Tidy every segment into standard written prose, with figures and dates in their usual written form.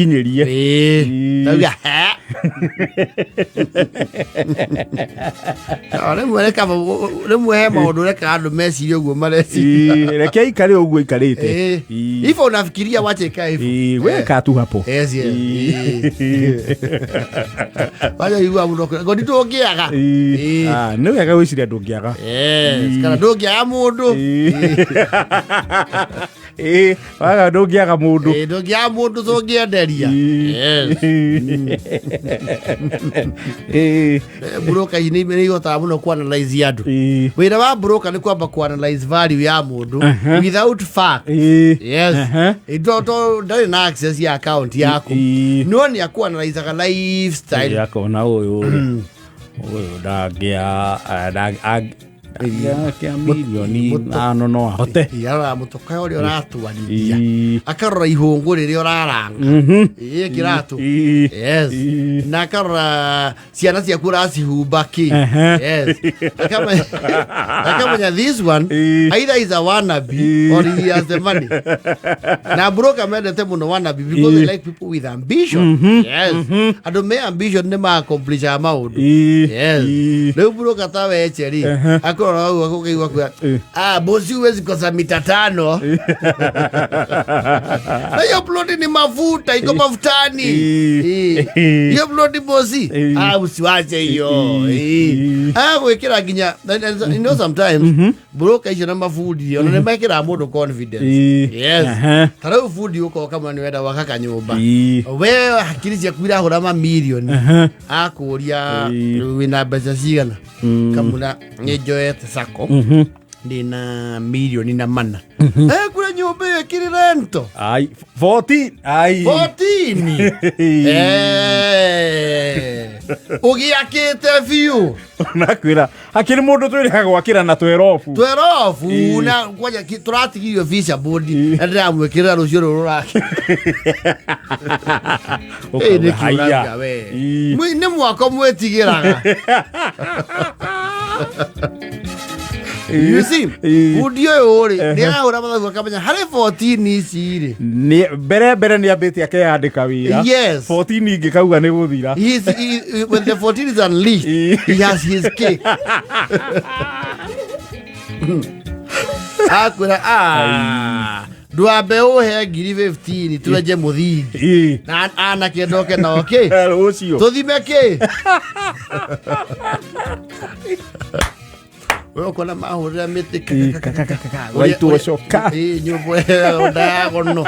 Kinyĩrie. Ĩĩ. Ndauga, "He." O, rĩmwe reka rĩmwe he maũndũ rekaga andũ mecirie ũguo mareciria. Ĩĩ, reke aikare ũguo aikarĩte. Ĩĩ. Ĩĩ. Hivyo unafikiria wache ikae hivyo. Ĩĩ, weka tu hapo. Yes. Ĩĩ. Wacha igua mũno ngoni ndũngĩaga. Ĩĩ. Ĩĩ. Ah, nĩ wega gwĩciria ndũngĩaga. Yes, kana ndũngĩaga mũndũ. Ĩĩ. Ĩĩ, waga ndũngĩaga mũndũ. Ĩĩ, ndũngĩaga mũndũ tũngĩenderia. Yes. Ĩĩ. Broker ici nĩ ihotaga mũno kuanalyze andũ. Ĩĩ. Wĩra wa broker nĩ kwamba kuanalyze value ya mũndũ without fact. Ĩĩ. Yes. Aha. Ĩ, to ndarĩ na access ya account yaku. Ĩĩ. No nĩ akuanalyzaga lifestyle. Ĩĩ, akona ũyũ rĩ, ũyũ ndangĩa ndangĩa mirioni ithano no ahote. Ĩ, arora mũtoka ũrĩa ũratwarithia. Ĩĩ. Akarora ihũngũ rĩrĩa ũraranga. Ĩ, kĩratũ. Ĩĩ. Yes. Ĩĩ. Na akarora ciana ciaku ũracihumba kĩ. Yes. Akamenya this one Ĩĩ. either is a wannabe Ĩĩ. or he has the money. Na broker mendete mũno wannabe because they Ĩĩ. like people with ambition. Yes. Andũ me ambition nĩ ma-accomplishaga maũndũ. Ĩĩ. Yes. Ĩĩ. Rĩu broker ta weche rĩ akorora ũguo akũkaigua kuga Ĩĩ. ah bosi huwezi kosa mita 5 na hiyo ploti ni mafuta iko mafutani. Ĩĩ. Ĩĩ. Hiyo ploti bosi Ĩĩ. ah usiwache hiyo. Ĩĩ. Ĩĩ. Ah gwĩkĩra nginya you know sometimes broker icio na mabundi ona nĩ mekĩraga mũndũ confidence. Ĩĩ. Yes. Aha. Ta rĩu bundi ũkoka mwana nĩ wenda gwaka kanyũmba. Ĩĩ. We hakiri ciaku irahũra mamirioni Aha. akũria Ĩĩ. wĩna mbeca cigana kamũra nĩ njoete sako ndĩna mirioni na mana. Ekura nyũmba ĩyo ĩkĩrĩ rento Ai, 14. Ai. 14. Eh. Ũgĩakĩte biũ Nakwĩra hakĩrĩ mũndũ twĩrĩhaga gwakĩra na twerobu. twerobu Ĩĩ. na kwanja tũratigirio visa board na ndĩramwĩkĩrĩra rũciũ rũrũ rũrake. Ĩ, nĩ Ũkauga, haiya. kĩũraga we. Ĩĩ. Nĩ mwako mwĩtigĩraga. You see, Ĩĩ. bundi ũyũ rĩ nĩ arahũra mathabu akamenya harĩ 14 ici rĩ. Mbere mbere nĩ ambĩte akeyandĩka wĩra. Yes. 14 ingĩ kauga nĩ gũthira. When the 14 is unleashed, Ĩĩ. he has his cake. Akwĩra ah ndwambe ũhe ngiri 15 twenje mũthingi Ĩĩ. na anake ndoke nao kĩ Rũciũ. tũthime kĩ we ũkona mahũrĩra mĩtĩ Ĩĩ, ka, ka, ka, ka, ka. Waitwo coka. Ĩĩ, nyũmba ĩyo diagonal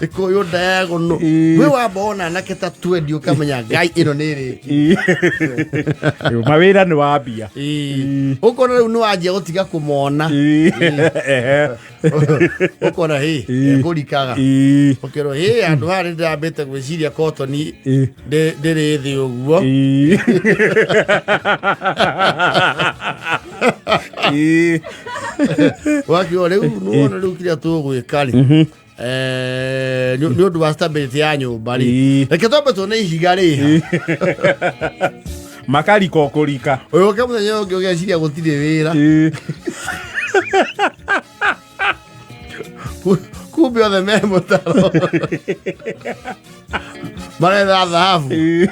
ĩkũyũ diagonal Ĩĩ. we wamba wona anake ta twendi ũkamenya ngai ĩno nĩ ĩrĩki Ĩĩ. Mawĩra nĩ wambia. Ĩĩ. Ũkona rĩu nĩ wanjia gũtiga kũmona. Ĩĩ. Ehe. Ũkona hĩ Ĩĩ. kũrikaga Ĩĩ. ũkĩrwo hĩ handũ haha nĩ ndĩrambĩte gwĩciria kotoni Ĩĩ. ndĩrĩ thĩ ũguo. Ĩĩ. Ĩĩ. Wakiuga rĩu nĩwona rĩu kĩrĩa tũgwĩka rĩ nĩ ũndũ wa stability ya nyũmba rĩ Ĩĩ. reke twambe tuone ihiga rĩha Makarika o kũrika. ũyũke mũthenya ũngĩ ũgeciria gũtirĩ wĩra. Ĩĩ. Kumbe othe me mũtaro maretha thahabu. Ĩĩ.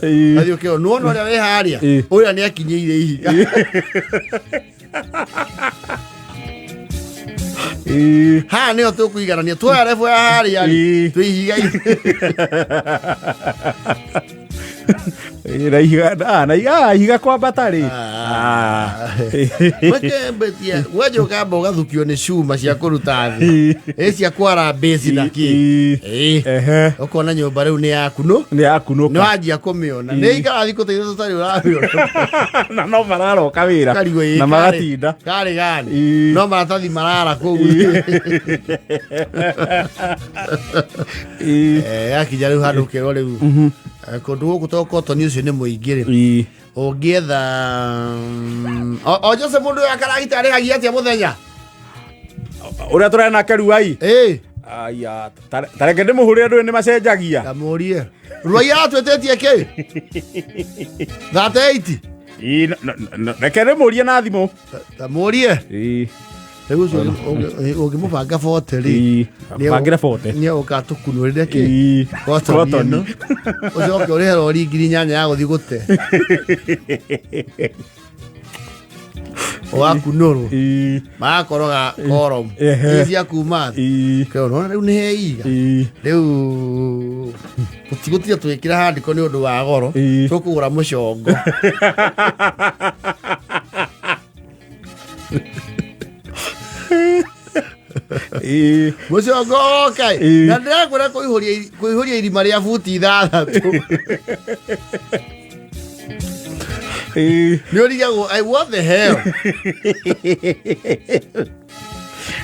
Ĩĩ. Athiĩ ũkĩrwo nĩwona ũrĩa wĩ harĩa Ĩĩ. ũrĩa nĩ akinyĩire ihiga. Ĩĩ. Haha nĩho tũkũiganania tuoya rebu ya harĩa rĩ Ĩĩ. twĩ ihiga Ĩĩ, na ihiga ah, na ihiga ah, ihiga kwambata rĩ. Ah. Mwekembetie wenja ũkamba ũgathukio nĩ cuma cia kũruta thĩ ĩ cia kwara mbĩci na kĩ. Ĩĩ. Ĩ. Ehe. Ũkona nyũmba rĩu nĩ yaku no Nĩ yakunũka. nĩ wanjia kũmĩona nĩ ikara thikũ ta ithatũ ũtarĩ ũramĩona. Na no mararoka wĩra Karigwo ĩ, na magatinda. Karĩ gani Ĩĩ. no maratathi marara kũu. Ĩĩ. Yakinya rĩu handũ ũkerwo rĩu kũndũ gũkũ to kotoni ũcio nĩ mũingĩ rĩ Ĩĩ. ũngĩetha o Jose mũndũ ũyũ akaragita arĩhagia atĩa mũthenya? Ũrĩa tũrarĩ nake Ruai. Ĩĩ. Aya, ta reke ndĩmũhũrĩre ndũĩ nĩ macenjagia. Kamũrie Ruai aratwĩtĩtie kĩ 38. Ĩĩ, reke ndĩmũrie na thimũ. Tamũrie. Ĩĩ. Rĩu ũcio ũngĩmũbanga 40 rĩ, Ii. Bangĩra 40. nĩ egũka tũkunũrĩre kĩ Ii. cotton Cotton. ĩno. Ũcoke ũrĩhe rori 8,000 ya gũthiĩ gũte ũgakunũrwo. Ii. Magakoroga korom Ehe. cia kuma thĩ. Ii. Ũkĩona rĩu nĩ heiga. Ii. Rĩu tũtigũtiga tũgĩkĩra handiko nĩ ũndũ wa goro. Ii. Tũkũgũra mũcongo. Ii. Mũcongo woka Ii. na ndĩrakwĩra kũihũria irima rĩa buti 6. Ii. Nĩ ũrigagwo, "Ai, what the hell?"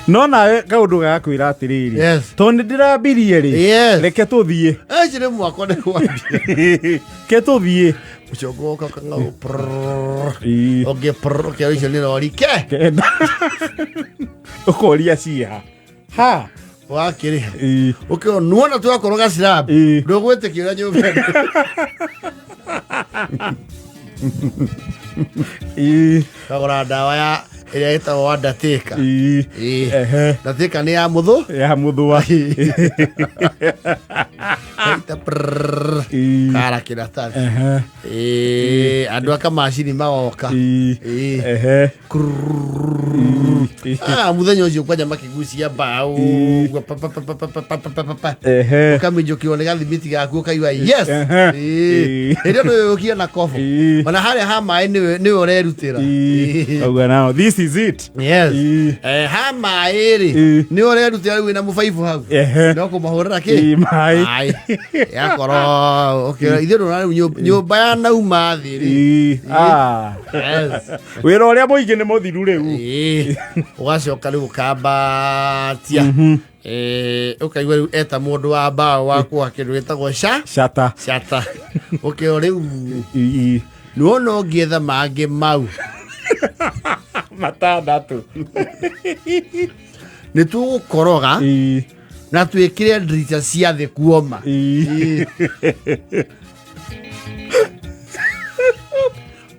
No nawe kaũndũ gagakwĩra atĩrĩrĩ, Yes. tondũ nĩ ndĩrambirie rĩ, Yes. reke tũthiĩ. Eci nĩ mwako nĩ kwambia. Ke tũthiĩ. Mũcongo woka ũkang'au prrrr. Ii. Ũngĩ prrrr, ũkĩona icio nĩ rori ke. Kenda. Ũkoria ciha ha. Wakĩrĩha. Ii. Ũkĩona nuona twakoroga slab. Ii. Ndũgwĩtĩkia ũrĩa nyũmba ĩno. Ii. Kagũra ndawa ya ĩrĩa ĩtagwo Undertaker. Ii. Ii. Ehe. Undertaker nĩ ya mũthũ. Ya mũthũa. Kaita prrrr. Ii. Kara kĩratathi. Ehe. Ĩĩ, andũ a kamacini magoka. Ii. Ĩĩ. Ehe. Ii. Ah, muthenya ũcio kwanja makĩgucia mbaũ Ĩĩ. ũguo pa, pa, pa, pa, pa, pa, pa, pa, pa, pa. Ehe. Ũkamĩnjũkĩrwo nĩ gathimiti gaku ũkaigua yes. Ehe. Ĩĩ. Ĩĩ. Hĩndĩ ĩyo nĩwe ũkia na kobo. Ĩĩ. Ona harĩa ha maĩ nĩwe ũrerutĩra. Ii. Ĩĩ. Auga now this is it. Yes. Ĩĩ. Eh, ha maĩ rĩ, Ĩĩ. nĩwe ũrerutĩra rĩu wĩna mũbaibũ hau. Ehe. No kũmahũrĩra kĩ? Ĩĩ, maĩ. Maĩ. Yakorwo ũkĩra ithuĩ ndũrona rĩu nyũmba ya nauma thĩ rĩ. Ii. Ah. Yes. Wĩra ũrĩa mũingĩ nĩ mũthiru rĩu. Ĩĩ. Ũgacoka rĩu ũkambatia. Ĩĩ, ũkaigua rĩu eta mũndũ wa mbaũ wa kuoha kĩndũ gĩtagwo sha Shata. shata. Ũkĩo rĩu Ii. nĩwona ũngĩetha mangĩ mau. 6. Nĩ tũgũkoroga Ii. na twĩkĩre ndirica cia thĩ kuoma. Ii.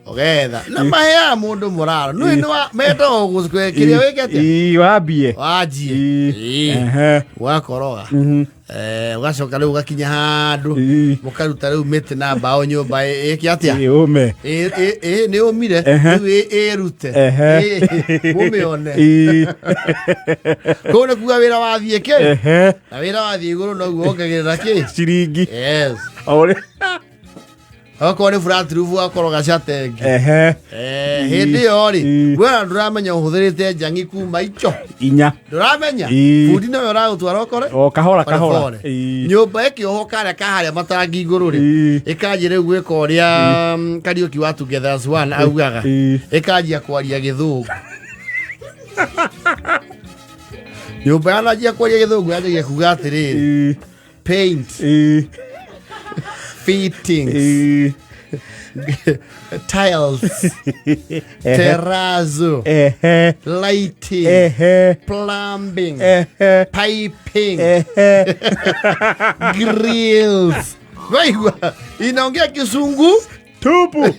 Ũgetha na maheaga mũndũ mũraro nĩ nĩ mendaga gũkĩrĩa wĩke atĩa. Ii, wambie. Wanjie. Ii. Ĩĩ. Ehe. Ũgakoroga. Eh, ũgacoka rĩu ũgakinya handũ Ii. mũkaruta rĩu mĩtĩ na mbaũ nyũmba ĩke atĩa. Ii, ũme. Ĩ- ĩ- ĩ, nĩ ũmire Ehe. rĩu ĩrute. Ehe. Ĩ, mũmĩone. Ii. Kũu nĩ kuga wĩra wathiĩ kĩ Ehe. na wĩra wathiĩ igũrũ noguo wongagĩrĩra kĩ. Ciringi. Yes. O ũrĩa. Okorwo nĩ flat roof ũgakoroga catengi. Ehe. Eh, hĩndĩ ĩyo rĩ, Ii. we ona ndũramenya ũhũthĩrĩte njangi kuma ico. 4. Ndũramenya. Ii. Bundi nowe ũragũtwara ũkore O kahora kahora. pole. Ii. Nyũmba ĩkĩohwo karĩa ka harĩa matangi igũrũ rĩ, Ii. ĩkanjia rĩu gwĩka ũrĩa Kariũki wa Together as One augaga. Ii. Ĩkanjia kwaria gĩthũngũ. Nyũmba yananjia kwaria gĩthũngũ yanjagia kuga atĩrĩrĩ, Ii. paint, Ii. fittings, Ii. tiles, Ehe. terrazzo, Ehe. lighting, Ehe. plumbing, Ehe. piping, Ehe. grills. Waigua inaongea kisungu. Tupu.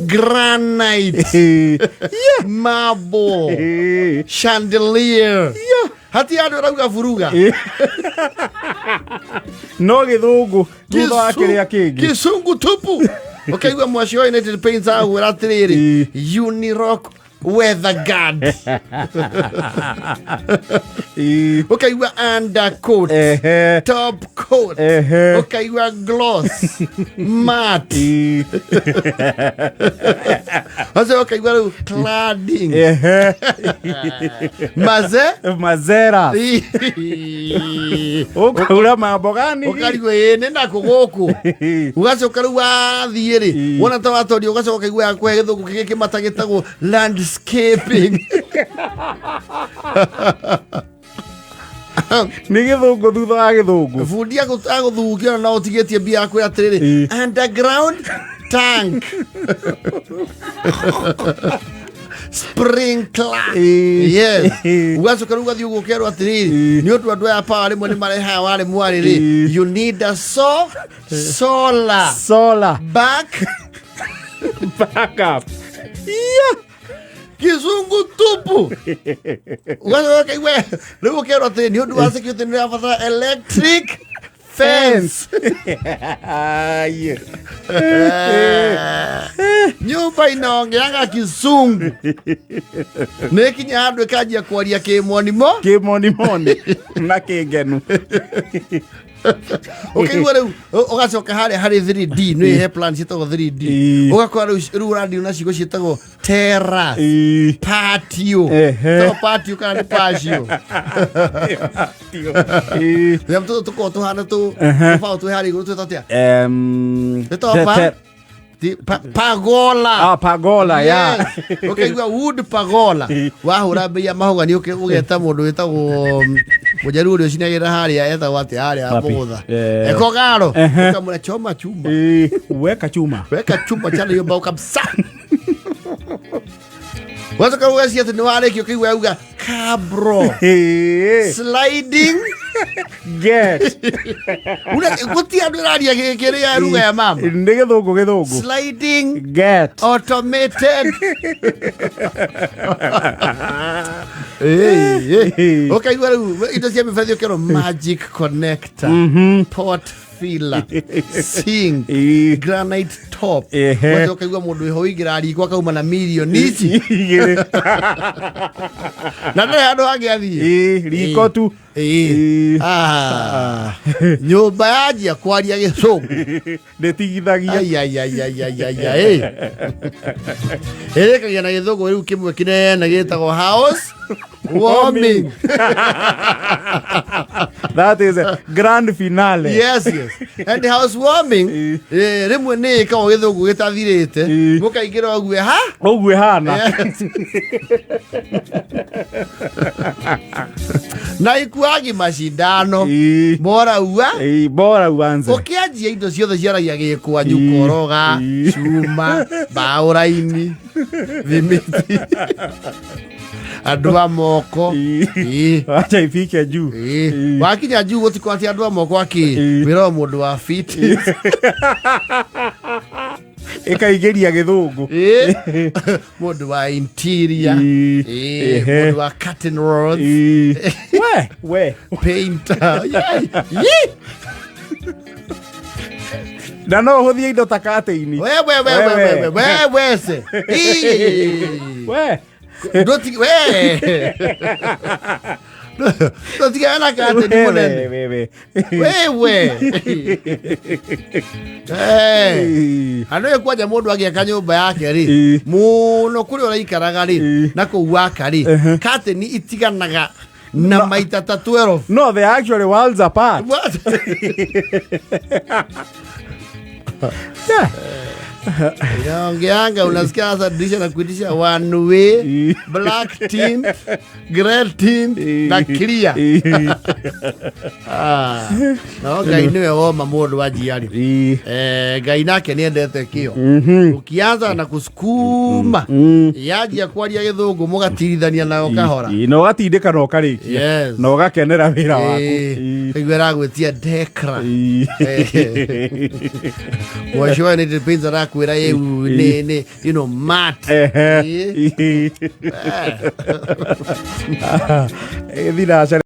Granite, Ii. marble, Ii. chandelier. Hati andũ arauga buruga. No gĩthũngũ thutha wa kĩrĩa kĩngĩ. Kisungu tupu. Ũkaigua mwaci wa United Paints agwĩra atĩrĩrĩ, Unirock Weather Guard. Ii. Ũkaigua undercoat, Ehe. top coat. Ehe. Ũkaigua gloss, matte. Ii. Ũcio ũkaigua rĩu cladding. Ehe. Maze. Mazera. Ũkaura mambo gani? Ũkarigwo ĩ nĩ nakũ gũkũ. Ũgacoka rĩu wathiĩ rĩ, Ii. wona ta watoria ũgacoka ũkaigua yakũhe gĩthũngũ kĩngĩ kĩmata gĩtagwo landscaping. Nĩ gĩthũngũ thutha wa gĩthũngũ. Bundi agũthukia ona no ũtigĩtie mbia akwĩra atĩrĩrĩ, Ii. underground tank, sprinkler. Ii. Yes. Ii. Ũgacoka rĩu ũgathiĩ ũguo ũkerwo atĩrĩrĩ, Ii. nĩ ũndũ andũ aya power rĩmwe nĩ marehaga warĩ mwarĩ rĩ, Ii. you need a solar Solar. back Backup. Yeah. Kizungu tupu. Ugacoka ũkaigua rĩu ũkerwo atĩ nĩ ũndũ wa security nĩ ũrabatara electric fence. Ai. Nyũmba inaongeaga kizungu nä kinya handå ĩkanjia kwaria kĩmonimo. Kĩmonimoni na kĩngenu. Ũkĩigua rĩu ũgacoka harĩa harĩ 3D nĩ he plan ciĩtagwo 3D. Ĩĩ. Ũgakora rĩu ũrandio na ciugo ciĩtagwo terrace, Ĩĩ. patio. Ehe. To patio kana nĩ patio? Ĩĩ. Rĩrĩa tũtũ tũkoragwo tũhana tũ Ehe. tũbaũ twĩ harĩa igũrũ twĩtwo atĩa? Em, Nĩ pa? Pagola. Ah, pagola ya. Yes. Ũkaigua wood pagola wahũra mbei ya mahũga nĩ ũgeta mũndũ wĩtagwo mũjaruo ũrĩa ũcinagĩra harĩa etagwo atĩa harĩa Wapi? mũgũtha Eh. ekogaro. Ehe. Ũkamwĩra choma chuma. Ĩĩ, weka chuma. Weka chuma chana hiyo mbao kabisa. Wacoka ũgacia atĩ nĩ warĩkia ũkaigua yauga cabro Ĩĩ. sliding Get. Gũtirĩ andũ ĩraria kĩrĩa ruga ya mama. Nĩ gĩthũngũ gĩthũngũ. Sliding Get. automated. Ũkaigua rĩu indo cia mĩberethi ũkerwo magic connector, pot filler, sink, Ĩĩ. granite top. Ehe. Wacoka ũkaigua mũndũ wĩho ũingĩra riko akauma na mirioni ici. Igĩrĩ. Na ndarĩ handũ hangĩ athiĩ. Ĩĩ, riko tu. Ĩĩ. Ĩĩ. Ah. Nyũmba yanjia kwaria gĩcũngũ. Ndĩtigithagia. Ai, ai, ai, ai, ai, ai, ai. Ĩrĩkagia na gĩthũngũ rĩu kĩmwe kĩnene gĩtagwo house warming. That is a grand finale. Yes, and house warming, Ĩĩ. rĩmwe nĩ ĩkagwo gĩthũngũ gĩtathirĩte. Ĩĩ. Mũkaingĩra ũguo ha. Ũguo ĩhana. Yes. Na ikuagi macindano. Ĩĩ. Bora ua. Ĩĩ, bora uanze. Ũkĩanjia indo ciothe ciaragia gĩkwanyu. Ĩĩ. Koroga. Ĩĩ. Cuma, mbaũ raini, thimiti, andũ a moko. Ĩĩ. Ĩĩ. Wacha ifike juu. Ĩĩ. Ĩĩ. Wakinya juu gũtikwo atĩ andũ a moko akĩ Ĩĩ. wĩra wa mũndũ wa fit. Ĩkaingĩria gĩthũngũ. Ĩĩ. Mũndũ wa interior. Ĩĩ. Ĩĩ. Ehe. Mũndũ wa curtain rods. Ĩĩ. We we. Painter. Yee. Yee. Na no ũhũthie indo ta katĩini. We we we we we we we se. Ĩĩ. We. Ndũti we. Ndũtigane na katĩni mũnene. We, we, Wewe. Eh. Ĩĩ. Andå kwanja må ndå agĩaka nyũmba yake rĩ, Ĩĩ. mũno kũrĩa ũraikaraga rĩ, Ĩĩ. na kũu waka rĩ, Ehe. katĩni itiganaga na maita ta 12. No, they are actually worlds apart. What? Yeah. Inaongeanga unasikia sasa dirisha na kuitisha one way, Ĩĩ. black tint, grey tint na clear. Ĩĩ. Ah. No Ngai nĩwe woma mũndũ wa njiari. Ĩĩ. Eh, Ngai nake nĩendete kĩo. Ukianza na kusukuma yanjia kwaria gĩthũngũ mũgatirithania nayo kahora. Ĩĩ, na ũgatindĩka na ũkarĩkia. Yes. Na ũgakenera wĩra waku. Ĩĩ. Kaigua ĩragwĩtia dekra. Ĩĩ. Mwishowe nĩ depends arakwĩra ĩu nĩ mat. Ehe. Ĩĩ. Ĩĩ. Ĩthi na